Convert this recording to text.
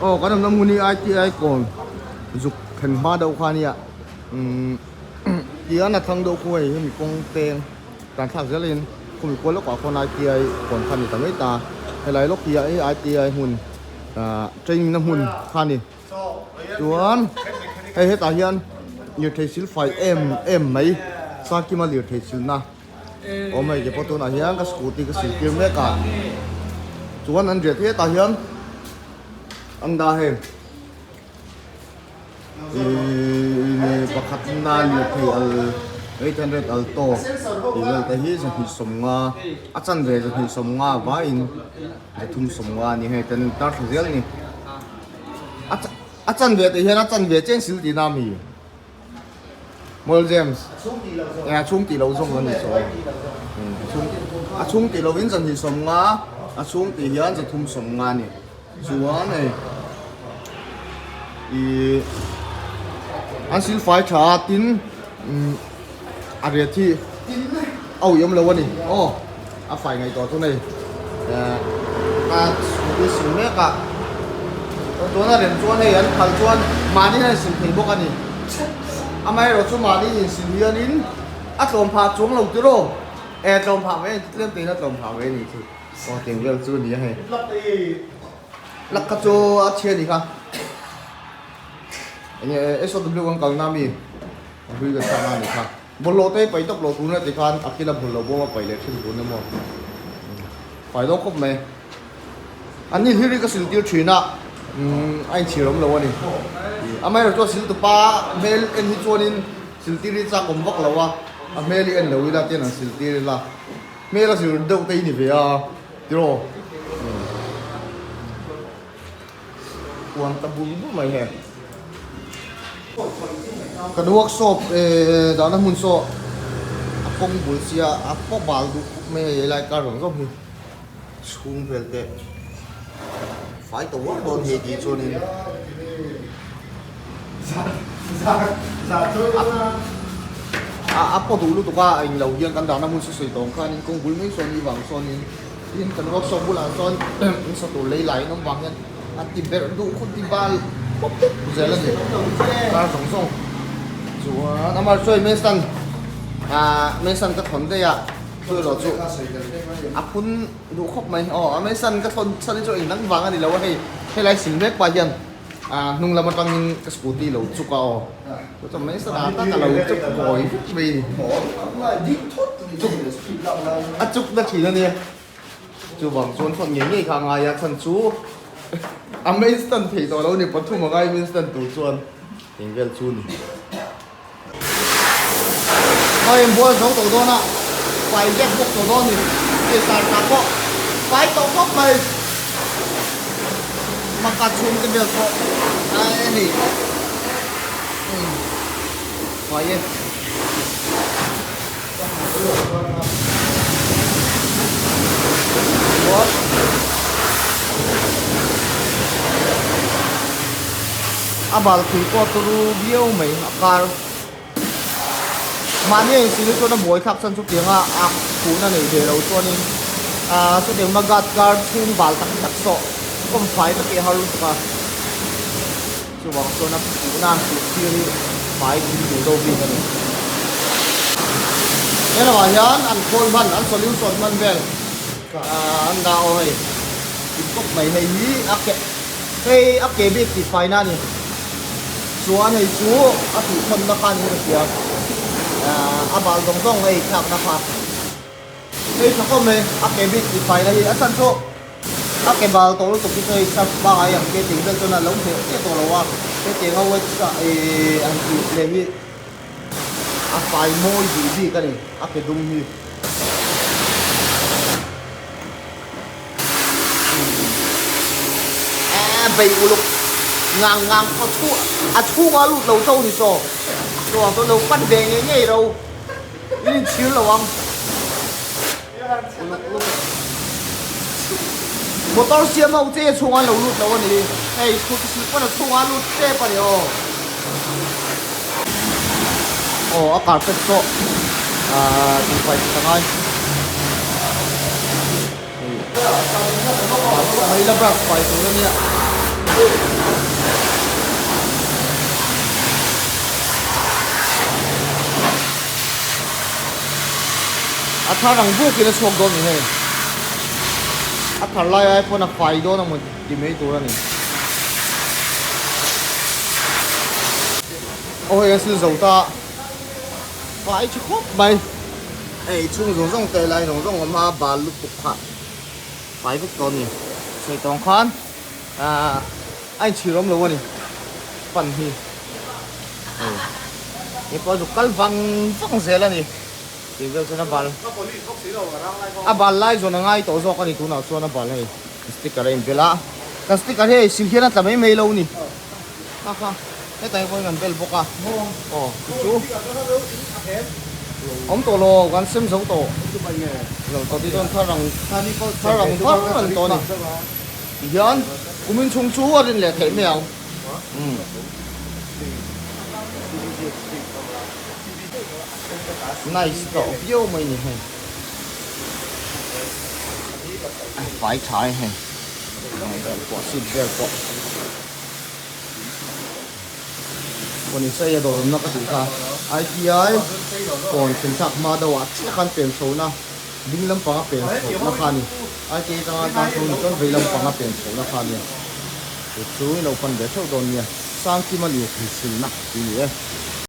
Aw kan awmna hmun hi ITI kawn zuk thlen hma deuh kha ania umm tihian a thlang deuh khu hei hemi kawng peng tan thlak zelin khumi kual lawkah khawn ITI kawn kha a ni ta mai ta helai lawk hi a ITI hmun ah training na hmun kha a ni chuan hei hetah hian lirthei sil fai em em mai Sangkima lirthei silna. Awm hei kepawh tunah hian ka scooty ka sil tir mek a chuan an riah hetah hian an dah hei ihh pakhat na lirthei al 800 alto tih vel te hi zahnih sawmnga a chanve zahnih sawmnga vaiin zathum sawmnga a ni hei ten tar thla zel a ni a chanve tih hian a chanve chen sil tihna a mi. Mall James e a chhung tih loh zawng a ni saw a chhung tih loh in zahnih sawmnga a chhung tih hian zathum sawmnga a ni chuan hei ih an silfai tha a tin a riat hi a ui awm lo a ni aw a fai ngaihtuah chu nei a scooty sil mek a tuna rem chuan hei an phal chuan mahni hian sil thei bawk a ni amaherawh chu mahni insil hianin a tlawm phah chuang lo tiraw e tlawm phah mai a ni tlem tein a tlawm phah mai a ni chu aw tiang vel chu a ni a hei plug kha chu a chhia a ni kha enge S O W kan kalna ami a hlui kan chhahna a ni kha. Bawlhhlawh te paih tawp loh tur na ti khan a kila bawlhhlawh bawm a paih leh thin tur na maw fai dawk khawp mai. An ni hlir hi ka sil tir thin a a inchhir awm lo a ni. Amaherawhchu chu a sil tupa hmel en hi chuanin sil tir hi chak awm vak lo a, a hmel hi en lo ila tian an sil tir ila hmel a zir deuh te hi ni ve a tiraw. Kuang ta bur bur mai he. Kan workshop eh dahna hmun saw a kawng bul sia a paw bal duh khawp mai a helai kar zawng zawng hi chhung vel te fai ta uar dawn hei tih chuanin a paw duh lutuk a englo hian kan dahna hmun saw sawi tawng khanin kawng bul mai sawn i vang sawnin. Tin kan workshop bulah chuan in sa tur lei laiin awm vang hian a ti berh duh khawp ti bal pawp pawp zel a ni kar zawng zawng chuan amah chuan main stand ah main stand ka thawn daih a chu erawh chu a phun duh khawp mai aw a main stand ka thawn chhan hi chu engdang vang a ni lo a hei helai sil mek pah hian ah hnung lam atangin ka scooty lo chuk a aw chu chuan main stand ah tak a lo chuk kawi vek mai a ni. Chuk a chuk na thin a nia chuvang chuan phone ngei ngei kha a ngai a chhan chu a main stand thei tawh lo a ni pathum a ngai main stand tur chuan eng vel chu ni. Hei in bual zo tawh dawn a fai vek bawk tawh dawn ni hei sar ta pawh fai tawh khawp mai maka chhung te vel pawh a hei fai e. A bal pui pawh turu viau mai a kar mahni a insil hi chuan a buai thlak chuan chutianga a khuhna nei ve lo chuanin ah chutiang ma guard kar chhung bal tak tak sawh kawm fai vek hi a har lutuk a chuvang chuan a khuhna an khuh tir hi fai thil duh deuh bik a ni. He lamah hian an khawl hman an solution hman vel ah an dah aw hei tih kawp mai hei hi a ke hei a ke bik tih faina a ni chuan hei chu a thuhkhawnna kha niin ka hria ah a bal zawng zawng hei thlakna kha hei tha khawp mai a ke bik tih faina hi a chhan chu A ke bal tawh lutuk hi chu hei sap pangai ang te tih vel chuan a lo hneh chiah tawh lo a, hetiang a wet sa ih han tih leh hi a fai mawi duh bik a ni, a ke dum hi. Eee bei uluk ngang ngang a chhung a chhungah a lut lo chauh ni saw, chuvang chuan lo pan ve ngei ngei ro, in inchhir lo ang. Motor siam ho che chhunga an lo lut lo a ni. Hei scooty sil pawn a chhunga a lut tep a ni aw. Aw a carpet pawh ahh tihfai that a ngai. Hei mai la brush fai tur a nia. A thar ang bukin a chhuak dawn ni hei. A thar lai ai pawn a fai dawn ang maw ti mai tur a ni. Aw hei a sil zo ta fai tha khawp mai. Hei chhung zawng zawng te lai zawng zawng awm a bal lutuk kha fai vek tawh a ni. Sawi tawng khan ahh a inchhir awm lo a ni pan hi. Hei he pawh chu kal vang vang zel a ni. Tih vel chuan a bal a bal lai zawn a ngai tawh zawk a ni tunah chuan a bal hei sticker a inbel a kan sticker hi hei sil hian a tla mai mai lo a ni kha kha hetah hian pawhin kan bel bawk a aw chu chu awm tawh lo kan sem zo tawh lo tawh tih chuan thar ang thar ang var an tawh a ni tihian kumin chhung chu a rin leh theih mai ang. Nice tawh viau mai ni hei a fai tha e hei vel pawh seat vel pawh pawh ni se a dawr awmna ka tih kha I_T_I kawn thlen thlak hma deuh ah chiah khan pen chhohna ding lampanga pen chhohna kha a ni I_T_I atanga tan chho ni chuan vei lampanga pen chhohna kha a nia chu chu i lo pan ve theuh dawn nia Sangkima liu thei silna tih a ni e.